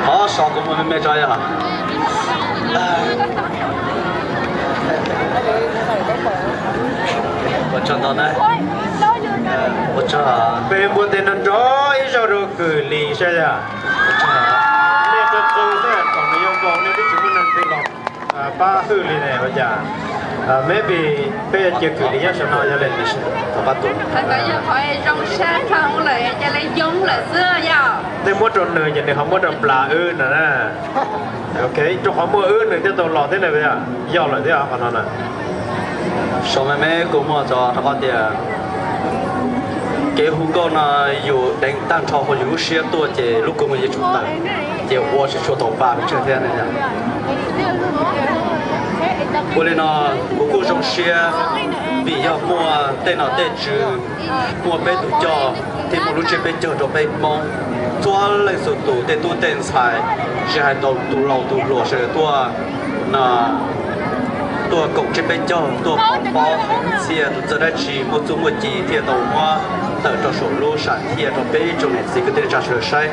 Thov so kuv muag me me tso yog. Ua tsaug ntau na. Ua tsaug. Peb npuaj tej no nrog ib zaug rau Kwm Lis saib yog. Nej txawj txawj xwb, thaum nws yuav nkaus nej twb tsis muaj neeg twg los pab hwj li ne ua cas? Maybe peb cia Kwm Lis nyob saum no yog li. Thov pab tuav. Tej muab rau nws ces nws ho muab rau plas wb no na. Ok, rau qhov muaj wb nws thiaj tau los thiab na. Yog lawm thiab qhov no na. Sau me me kua muag tso rau qhov tias kev hu nkauj no yus deev tag nrho hauv yus lub siab tuaj ces lub kua muag yuav tsum tawm, ces ua tsis tshua tau pa pes tsawg thiab. Ua li no kuv kuj zoo siab vim yog muaj tej nom tej tswv, muaj peb tus coj thiab muaj lub tsiab peb caug rau peb Hmoob txhua leej txhua tus, tej tub tej ntxhais, tsis hais tau tus laus tus hluas sawv daws tuaj no, tuaj koom tsiab peb caug, tuaj pov pob hais txhiaj tus txawj dab tsi muaj txuj muaj ci thiaj tau muab tawm rau saum lub sam thiaj rau peb ib tsoom niam txiv kwv tij neej tsa sawv daws saib.